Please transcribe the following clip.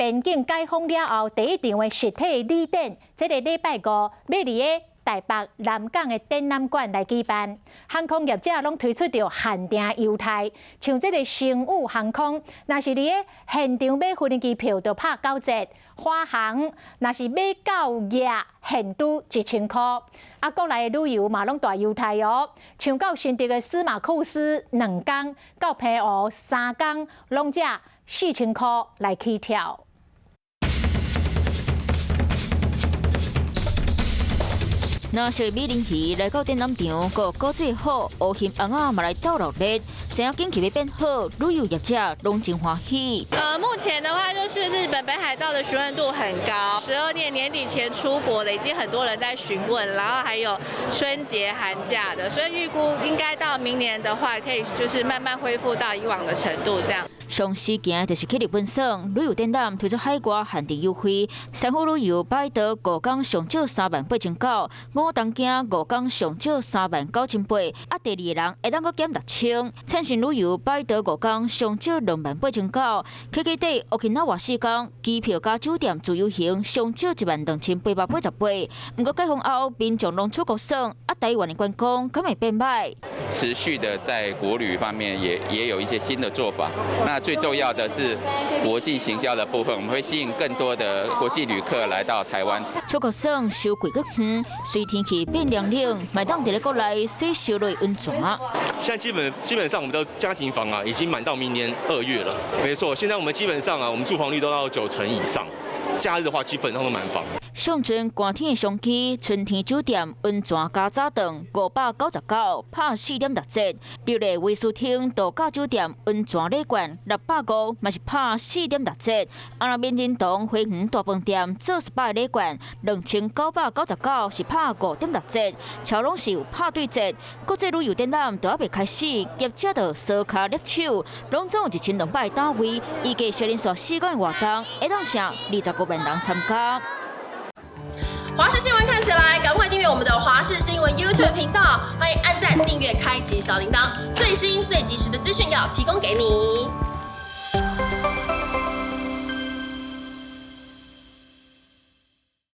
邊境解封了後第一場的實體旅展，這个禮拜五欲佇咧台北南港的展覽館來舉辦。航空業者攏推出著限定優待，像這个星宇航空，若是佇咧現場買飛機票就拍9折；華航若是買到額現拄1000箍。啊，國內的旅遊嘛攏大優待哦，像到新竹的司馬庫斯2工，到澎湖3工，攏才4000箍來起跳。藍色美人魚來到展覽場，閣古最好烏鑫尪仔嘛來鬥熱鬧，知影景氣欲變好，旅遊業者攏真歡喜。目前的話，就是日本北海道的詢問度很高，12年年底前出國的已經很多人在詢問，然後還有春節寒假的，所以預估應該到明年的話，可以就是慢慢恢復到以往的程度這樣。上時行就是去日本耍，旅遊展覽推出海外限定優惠，三富旅遊北海道5工上少38,900，五東京5工上少39,800，啊，第二个人會當閣減6000。燦盛旅遊北海道5工上少28,900，KKday 沖繩4工，機票加酒店自由行上少12,888。毋過解封後，民眾攏出國耍，啊，台灣的觀光敢會變歹？持續的在國旅方面也有一些新的做法。那最重要的是國際行銷的部分，我們會吸引更多的國際旅客來到台灣。出國耍收貴閣遠，隨天氣變涼冷，嘛會當佇咧國內洗燒落溫泉。現在基本上我們的家庭房啊，已經滿到明年2月了。沒錯，現在我們基本上啊，我們住房率都到9成以上。假日的話，基本上都滿房。上陣寒天的商機，春天酒店溫泉加早頓599，拍4.6折；六日威斯汀度假酒店溫泉禮券650，嘛是拍4.6折。啊，若免仁堂花園大飯店做 SPA 禮券2999，是拍5.6折，超攏是有拍對折。國際旅遊展覽都猶未開始，業者就相跤捏手，攏總有1200個單位，預計連續4工的活動，會當成25萬人參加。華視新聞看起來，趕快訂閱我們的華視新聞 YouTube 頻道，歡迎按讚、訂閱、開啟小鈴鐺，最新最及時的資訊要提供給你。